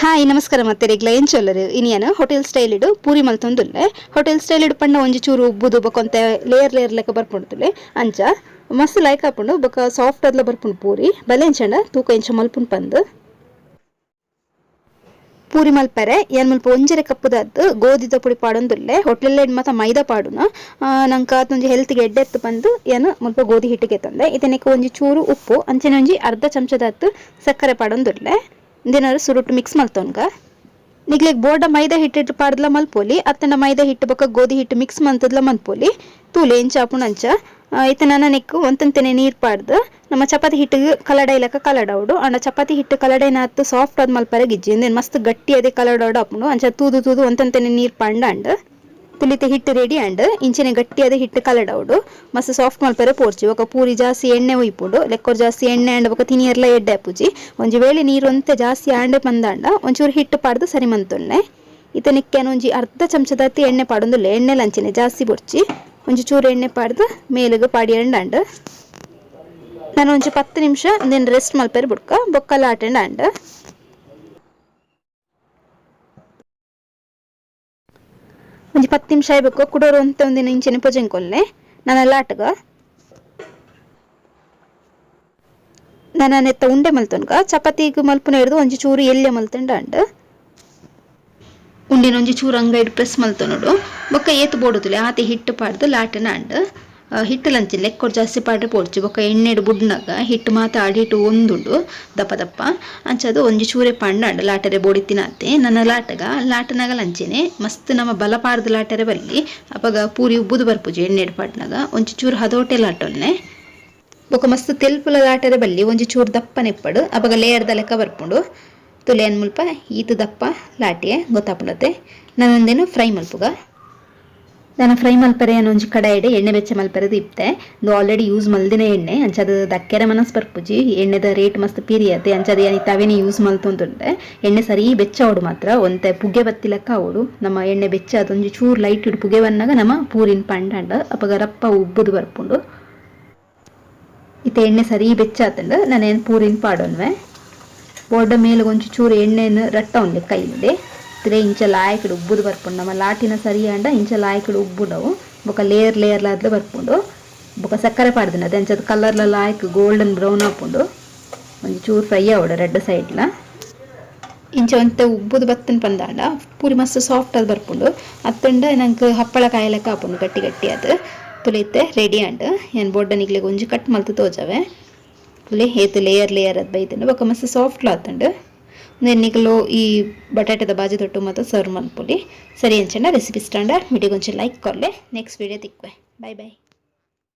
Hi ನಮಸ್ಕಾರ ಮತ್ತೆ ರೆಗ್ಲ ಎಂಚೊಲ್ಲರು ಇನಿಯನ hotel style ಇಡು ಪೂರಿ ಮಲ್ತೊಂದುಲ್ಲೆ. ಹೋಟೆಲ್ ಸ್ಟೈಲ್ ಇಡು ಪಂಡ ಒಂಜಿ ಚೂರು ಉಬ್ಬುದು ಬೊಕೊಂತೆ ಲೇಯರ್ ಲೇಯರ್ ಲೆಕ್ಕ ಬರ್ಪುಂಡುತ್ತುಲೆ. ಅಂಚ ಮಸ್ತ್ ಲೈಕ್ ಆಪುಂಡು ಬೊಕ ಸಾಫ್ಟ್ ಆದ್ಲ ಬರ್ಪುಂಡು ಪೂರಿ. ಬಲೆ ಎಂಚಂಡ ತೂಕ ಎಂಚ ಮಲ್ಪುಂಡು ಪಂದ್. ಪೂರಿ ಮಲ್ಪೆರೆ ಏನ್ ಮುಲ್ಪ ಒಂಜರೆ ಕಪ್ಪುದದ್ದು ಗೋಧಿದ ಪುಡಿ ಪಾಡೊಂದುಲ್ಲೆ. ಹೋಟೆಲ್ ಮಾತ ಮೈದಾ ಪಾಡುನ, ನಂಕ ಒಂಜಿ ಹೆಲ್ತ್ ಗೆ ಎಡ್ಡೆ ಪಂದ್ ಏನ್ ಮುಲ್ಪ ಗೋಧಿ ಹಿಟ್ಟಿಗೆ ತಂದೆ. ಇದನ್ನಕ್ಕೆ ಒಂಜಿ ಚೂರು ಉಪ್ಪು ಅಂಚನೆ ಒಂಜಿ ಅರ್ಧ ಚಮಚದತ್ತು ಸಕ್ಕರೆ ಪಾಡೊಂದುಲ್ಲೆ. ಇಂದೆನಾರು ಸುರುಟು ಮಿಕ್ಸ್ ಮಲ್ತೊನ್ಗ. ನಿಗ್ಲೆಗ್ ಬೋರ್ಡ ಮೈದಾ ಹಿಟ್ಟು ಪಾಡ್ದ್ಲ ಮಲ್ಪೊಲಿ, ಅತ್ತಂಡ ಮೈದಾ ಹಿಟ್ಟು ಬೊಕ ಗೋಧಿ ಹಿಟ್ಟು ಮಿಕ್ಸ್ ಮಲ್ತದ್ಲ ಮಲ್ಪೊಲಿ. ತೂಲೆ ಎಂಚ ಆಪುಂಡು ಅಂಚ. ಇತ್ತೆ ನನ ನೆಕ್ಕ್ ಒಂತಂತೆನೆ ನೀರ್ ಪಾಡ್ದ್ ನಮ್ಮ ಚಪಾತಿ ಹಿಟ್ಟಿಗ್ ಕಲಡೈ ಲೆಕ್ಕ ಕಲಡವೊಡು. ಆಂಡ ಚಪಾತಿ ಹಿಟ್ಟು ಕಲಡೈನಾತ್ ಸಾಫ್ಟ್ ಆದ್ ಮಲ್ಪರೆ ಗಿಜ್ಜಿ, ಇಂದೆನ್ ಮಸ್ತ್ ಗಟ್ಟಿ ಅದೇ ಕಲಡವೊಡು ಆಪುಂಡು. ಅಂಚ ತೂದು ತೂದು ಒಂತಂತೆನೆ ನೀರ್ ಪಾಡ್ಂಡ ತುಲಿತ ಹಿಟ್ಟು ರೆಡಿ ಆಂಡ್. ಇಂಚನೆ ಗಟ್ಟಿಯಾದ ಹಿಟ್ಟು ಕಲಡವೊಡು, ಮಸ್ತ್ ಸಾಫ್ಟ್ ಮಲ್ಪರೆ ಪೋರ್ಚಿ. ಬೊಕ ಪೂರಿ ಜಾಸ್ತಿ ಎಣ್ಣೆ ಒಯ್ಪುಂಡು. ಲೆಕ್ಕೊರ್ ಜಾಸ್ತಿ ಎಣ್ಣೆ ಆಂಡ ಬೊಕ ತಿನಿಯರ್ಲ ಎಡ್ಡೆ ಆಪುಜಿ. ಒಂಜಿ ವೇಳೆ ನೀರು ಒಂತೆ ಜಾಸ್ತಿ ಆಂಡೆ ಪಂದಾಂಡ ಒಂಚೂರು ಹಿಟ್ಟು ಪಾಡ್ದ್ ಸರಿ ಮಂತೊನ್ನೆ. ಇತ್ತೆ ನೆಕ್ಕೆ ಒಂಜಿ ಅರ್ಧ ಚಮಚದಾತ್ ಎಣ್ಣೆ ಪಾಡೊಂದುಲ್ಲೆ. ಎಣ್ಣೆಲ ಅಂಚನೆ ಜಾಸ್ತಿ ಬೊರ್ಚಿ, ಒಂಜಿ ಚೂರು ಎಣ್ಣೆ ಪಾಡ್ದು ಮೇಲುಗು ಪಾಡಿಯಂಡ ನಾನು ಒಂಜಿ 10 ನಿಮಿಷ ಇಂದೆನ್ ರೆಸ್ಟ್ ಮಲ್ಪೆರೆ ಬುಡ್ಕ. ಬೊಕ್ಕ ಲಾಟೆಂಡ ಆಂಡ್. ಒಂಜಿ 10 ನಿಮಿಷ ಆಯ್ಬೇಕು. ಕುಡೋರು ಒಂತೆ ಒಂದಿನ ಇಂಚೆನೆ ಪೊಜೆಂಕೊಲ್ಲೆ. ನಾನು ಲಾಟಗ ನಾನು ನೆತ್ತ ಉಂಡೆ ಮಲ್ತೊನ್ಗ. ಚಪಾತಿಗ್ ಮಲ್ಪುನ ಹಿಡ್ದು ಒಂಜಿ ಚೂರು ಎಲ್ಯ ಮಲ್ತಂಡ ಅಂಡ್. ಉಂಡಿನ ಒಂಜಿ ಚೂರು ಅಂಗೈಡ್ ಪ್ರೆಸ್ ಮಲ್ತೊನೊಡು. ಬೊಕ್ಕ ಏತ್ ಬೋಡುತ್ತಲೆ ಆತೆ ಹಿಟ್ಟು ಪಾಡ್ದು ಲಾಟನ ಅಂಡ್. ಹಿಟ್ಟು ಲಂಚಿ ಲೆಕ್ಕೊಡ್ ಜಾಸ್ತಿ ಪಾಡ್ರೆ ಪೋಡ್ಚಿ. ಬೊಕ್ಕ ಎಣ್ಣೆಡ್ ಬುಡ್ನಗ ಹಿಟ್ಟು ಮಾತ ಅಡಿಟು ಒಂದುಂಡು ದಪ್ಪ ದಪ್ಪ. ಅಂಚದು ಒಂಜಿ ಚೂರೆ ಪಾಂಡ ಲಾಟರೆ ಬೋಡಿತ್ತಿನಾತೆ. ನನ್ನ ಲಾಟಗ ಲಾಟನಾಗ ಲಂಚೆನೆ ಮಸ್ತ್ ನಮ್ಮ ಬಲ ಪಾಡ್ದು ಲಾಟರೆ ಬಲ್ಲಿ, ಅಪಗ ಪೂರಿ ಉಬ್ಬುದು ಬರ್ಪುಜಿ. ಎಣ್ಣೆಡ್ ಪಾಡ್ನಾಗ ಒಂಜಿ ಚೂರು ಹದೋಟೆ ಲಾಟೊನ್ನೆ. ಬೊಕ್ಕ ಮಸ್ತ್ ತೆಲ್ಪುಲ ಲಾಟರೆ ಬಲ್ಲಿ, ಒಂಜಿ ಚೂರು ದಪ್ಪ ನೆಪ್ಪಡು, ಅಪಗ ಲೇಯರ್ದ ಲೆಕ್ಕ ಬರ್ಪುಂಡು. ತುಲೆ ಮುಲ್ಪ ಈತ ದಪ್ಪ ಲಾಟಿಯೆ ಗೊತ್ತಾಪುಂಡತೆ. ನಾನೊಂದೇನು ಫ್ರೈ ಮಲ್ಪುಗ. ನಾನು ಫ್ರೈ ಮಲ್ಪರೆ ಒಂಜಿ ಕಡಾಯಿಡ್ ಎಣ್ಣೆ ಬೆಚ್ಚ ಮಲ್ಪರೆದು ಇತ್ತೆ. ಇಂದು ಆಲ್ರೆಡಿ ಯೂಸ್ ಮಲ್ದಿನ ಎಣ್ಣೆ, ಅಂಚದ ದಕ್ಕೆರೆ ಮನಸ್ ಬರ್ಪುಜಿ. ಎಣ್ಣೆದ ರೇಟ್ ಮಸ್ತ್ ಪಿರಿಯತೆ, ಅಂಚದ ಏನ್ ಅವೇನೆ ಯೂಸ್ ಮಲ್ತೊಂದುಂಡೆ. ಎಣ್ಣೆ ಸರಿ ಬೆಚ್ಚ ಆವೊಡು ಮಾತ್ರ, ಒಂತೆ ಪುಗೆ ಬತ್ತಿಲೆಕ್ಕ ಆವೊಡು. ನಮ್ಮ ಎಣ್ಣೆ ಬೆಚ್ಚ ಅದೊಂಜಿ ಚೂರು ಲೈಟ್ ಇಡು ಪುಗೆ ಬನ್ನಾಗ ನಮ್ಮ ಪೂರಿನ ಪಂಡಂಡ, ಅಪಗ ರಪ್ಪ ಉಬ್ಬುದು ಬರ್ಪುಂಡು. ಇತ್ತೆ ಎಣ್ಣೆ ಸರಿ ಬೆಚ್ಚ ಆತಂಡ ನಾನೇನು ಪೂರಿನ ಪಾಡೊನ್ವೆ. ಬೋರ್ಡ ಮೇಲೆ ಒಂಜಿ ಚೂರು ಎಣ್ಣೆಯನ್ನು ರಟ್ಟ ಉಂಡೆ ಕೈಲಿ ತಿರೆ. ಇಂಚ ಲಾಯ್ಕಡ್ ಉಬ್ಬುದು ಬರ್ಪುಂಡು. ನಮ್ಮ ಲಾಟಿನ ಸರಿ ಆಂಡ ಇಂಚ ಲಾಯ್ಕಡ್ ಉಬ್ಬುಡವು, ಬೊಕ ಲೇಯರ್ ಲೇಯರ್ ಲಾದ್ಲ ಬರ್ಪುಂಡು. ಬೊಕ ಸಕ್ಕರೆ ಪಾಡ್ದಿನ ಅದೇ ಅಂಚದ ಕಲರ್ಲ ಲಾಯ್ಕ್ ಗೋಲ್ಡನ್ ಬ್ರೌನ್ ಆಪುಂಡು. ಒಂಜಿ ಚೂರು ಫ್ರೈ ಆವೊಡು ರೆಡ್ ಸೈಡ್ಲ. ಇಂಚ ಒಂತೆ ಉಬ್ಬುದು ಬತ್ತನ್ ಪಂದಾಂಡ ಪೂರಿ ಮಸ್ತ್ ಸಾಫ್ಟ್ ಆದ್ ಬರ್ಪುಂಡು, ಅತ್ತಂಡ ನಂಕ್ ಹಪ್ಪಳ ಕಾಯಿ ಲೆಕ್ಕ ಆಪುಂಡು ಗಟ್ಟಿ ಗಟ್ಟಿ. ಅದು ತುಲಿತೆ ರೆಡಿ ಆಂಡ್. ಏನ್ ಬೊಡ್ಡ ನಿಗ್ಲೆಗ್ ಒಂಜಿ ಕಟ್ ಮಲ್ತ್ ತೋಜವೆ. ತುಲೆ ಏತ್ ಲೇಯರ್ ಲೇಯರ್ ಅದ್ ಬೈದುಂಡು, ಬೊಕ ಮಸ್ತ್ ಸಾಫ್ಟ್ ಆತುಂಡು. ನಿಕುಲು ಈ ಬಟಾಟೆದ ಬಾಜಿ ತೊಟ್ಟು ಮಾತ ಸರ್ವ್ ಮನ್ಪೊಲಿ. ಸರಿ ಅಂಚಂಡ ರೆಸಿಪಿ ಸ್ಟಾಂಡ ವಿಡಿಯೋಗೊಂಚಿ ಲೈಕ್ ಕೊರ್ಲೆ. ನೆಕ್ಸ್ಟ್ ವಿಡಿಯೋ ತಿಕ್ವೆ. Bye boy.